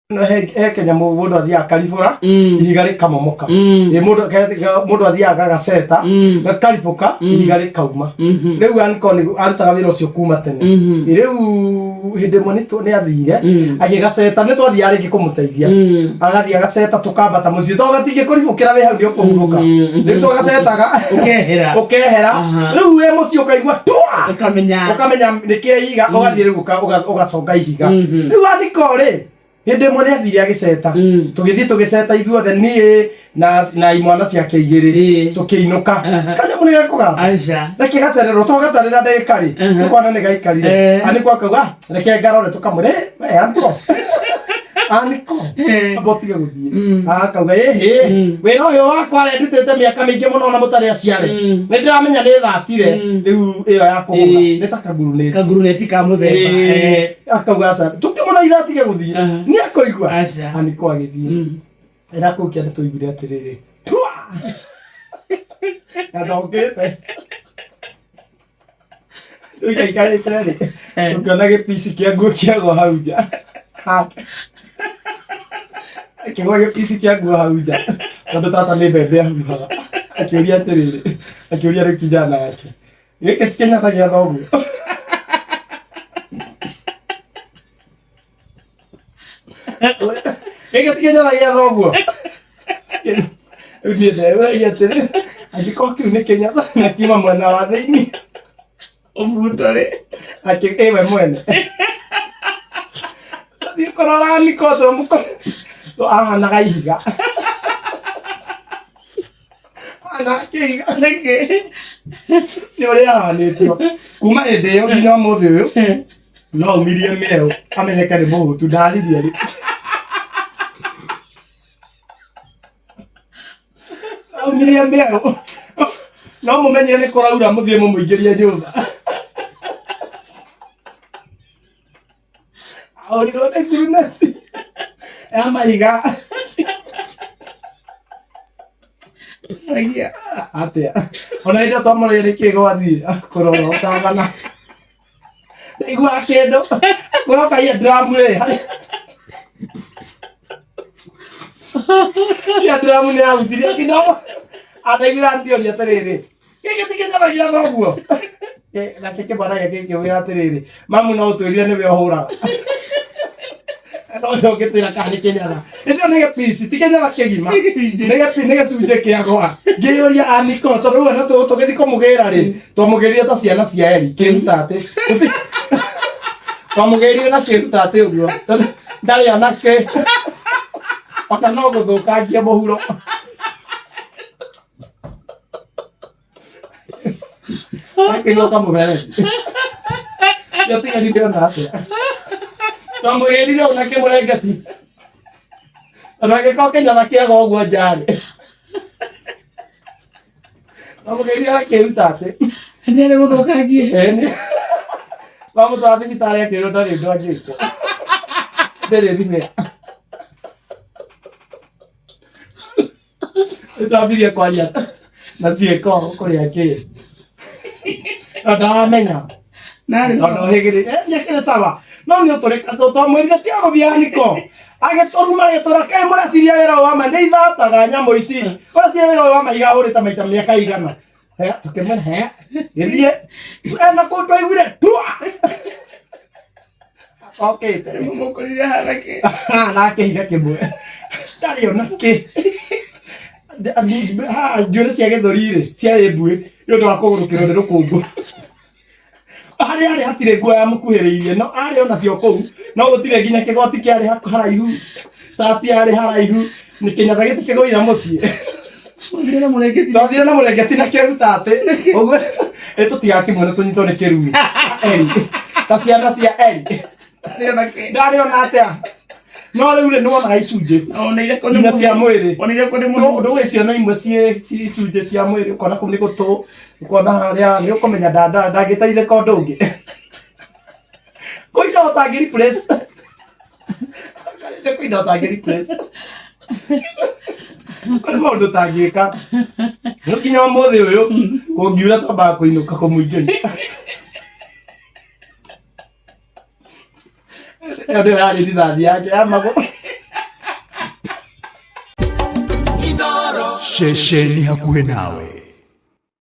No he kanyamũ mũndũ athiaga akaribũra ihiga rĩkamomoka. Ĩ, mũndũ athiaga agagaceta gakaribũka ihiga rĩkauma. Rĩu anko nĩ arutaga wĩra ũcio kuma tene. Rĩu hĩndĩ ĩmwe nĩ athire agĩgaceta, nĩ twathiaga rĩngĩ kũmũteithia, agathiĩ agaceta, tũkambata mũciĩ to gatingĩkũribũkĩra wĩ hau nĩ ũkũhurũka. Rĩu twagacetaga Ũkehera. Ũkehera. Rĩu wĩ mũciĩ ũkaigua twa Ũkamenya. Ũkamenya nĩ kĩa ihiga, ũgathiĩ rĩu ũgaconga ihiga. Rĩu aniko rĩ, hĩndĩ ĩmwe nĩ athire agĩceta. Tũgĩthiĩ tũgĩceta ithuothe, niĩ na imwana ciake igĩrĩ. Tũkĩinũka. Kanyamũ nĩ gekũgamba. Aca. Reke gacererwo twagatarĩra ndagĩka rĩ, nĩkwana nĩ gaikarire. Aniko akauga, "Ah, reke ngarore." Tũkamwĩra, "Eh, we aniko, aniko, amba ũtige gũthiĩ." Akauga, "Ĩhĩ, wĩra ũyũ wakwa rĩ, ndutĩte mĩaka mĩingĩ mũno na mũtarĩ aciare. Nĩ ndĩramenya nĩ thatire rĩu ĩyo ya kũhũra nĩ ta kagurunĩti." Kaguruneti ka mũthemba. Akauga aca. Tũkĩmũthaitha atige gũthiĩ. Nĩ akũigua. Aca. Aniko agĩthiĩ. Ĩra kũu kĩanda tũiguire atĩrĩrĩ, tua! Na ndokĩte tũikaikarĩte rĩ, tũkĩona gĩpici kĩa nguo kĩagwa hau nja hake, akĩgwa gĩpici kĩa nguo hau nja, tondũ tata nĩ mbembe ahuhaga. Akĩũria atĩrĩrĩ, akĩũria rĩu kijana yake, "Gĩkĩ ti kĩnyatha gĩa thoguo?" Gĩkĩ ti kĩnyatha gĩa thoguo? Rĩu niĩ ndeyũragia atĩrĩ, angĩkorwo kĩu nĩ kĩnyatha na kiuma mwena wa thĩinĩ, Ũbutore. Akĩ ĩwe mwene thiĩ kũrora niko tũmũko ahanaga ihiga, ahana kĩhiga. Nĩkĩ? Nĩ ũrĩa ahanĩtio kuma hĩndĩ ĩyo nginya ũmũthĩ ũyũ, no aumirie mĩeũ amenyeke nĩ mũhũtu, ndaririe rĩ aumirie mĩeũ, no mũmenyere nĩ kũraura, mũthiĩ mũmũingĩrie nyũmba. Ahũrirwo nĩ nguruneti ya mahiga. Agia. Atĩa ona hĩndĩ ĩyo twamũrĩire nĩkĩ gwathiĩ kũrora ũtangana ndaiguaga kĩndũ kũroka ia dramu rĩ, ia dramu nĩ yahutirie kidogo, andaiguire andiũria atĩrĩrĩ, "Gĩkĩ ti kĩnyatha gĩa thoguo?" Nake kĩmwana gĩake gĩkĩmwĩra atĩrĩrĩ, "Mamu, no ũtwĩrire nĩwe ũhũraga, no nĩ ũngĩtwĩra kana nĩ kĩnyatha." Ĩno nĩ gĩpici, ti kĩnyatha kĩgima, nĩ gĩcunjĩ kĩa gwa. Ngĩyũria aniko, tondũ rĩu ona tũgĩthiĩ kũmũgĩra rĩ, twamũgĩrire ta ciana cia Eli kĩruta atĩ twamũgĩrire na kĩruta atĩ ũguo, tondũ ndarĩ ona kĩ, ona no gũthũkangia mũhuro. Akĩrwo kamũberethi yatigarire ona atĩa, twamũgĩrire ona kĩmũrengeti, ona angĩkorwo kĩnyatha kĩaga ũguo njarĩ, twamũgĩrire na kĩruta atĩ Nĩ arĩ gũthũkangie. Ĩni. Twamũtwara thibitarĩ akĩrwo ndarĩ ũndũ angĩkwo, ndĩrĩ thimĩa. Nĩtwambirie kwaria na ciĩko kũrĩa kĩ na ndaramenya. Narĩ. Tondũ hĩgĩrĩ nĩakĩrĩ sawa, no nĩ ũtũrĩka twamwĩrire tiga gũthiĩ niko, agĩtũruma, agĩtũra, "Kaĩ mũraciria wĩra ũyũ wa ma nĩ ithataga nyamũ ici? Mũraciria wĩra ũyũ wa mahiga hũrĩte maita mĩaka igana?" He, tũkĩmwĩra he gĩthiĩ ena kũu, twaiguire tua okĩte. Mũkũrire harake. Na kĩhiga kĩmwe ndarĩ ona kĩ. Ha, njuĩrĩ cia gĩthũri rĩ ciarĩ mbuĩ nĩ ũndũ wa kũgũrũkĩrwo nĩ rũkũngũ. Harĩa arĩ hatirĩ nguo yamũkuhĩrĩirie, no arĩ ona cio kũu, no gũtirĩ nginya kĩgoti kĩarĩ haraihu, cati yarĩ haraihu, nĩ kĩnyatha gĩtikĩgũira mũciĩ. Mũthire na mũrengeti. Twathire na mũrengeti na kĩruta atĩ ũguo ĩ tũtigakĩmuone tũnyitwo nĩ kĩrumi Eli, ta ciana cia Eli. Ndarĩ ona kĩ. Ndarĩ ona atĩa, no rĩu rĩ nĩwonaga icunjĩ Oneire kũ nĩ nginya cia mwĩrĩ. Oneire kũ nĩ mũndũ. Ndũgũgĩciona imwe ciĩ icunjĩ cia mwĩrĩ, ũkona kũu nĩ gũtũ, ũkona harĩa nĩ ũkũmenya ndangĩteithĩka ũndũ ũngĩ, kwĩ indo ũtangĩ replace. Karĩte kwĩ indo ũtangĩ replace, kũrĩ maũndũ ũtangĩka. Rĩu nginya ũmũthĩ ũyũ kũngiura twambaga kũinũka kũmũingĩria. Ĩyo nĩyo yarĩ rithathi yake ya magũrũ. Ceceni hakuhĩ nawe.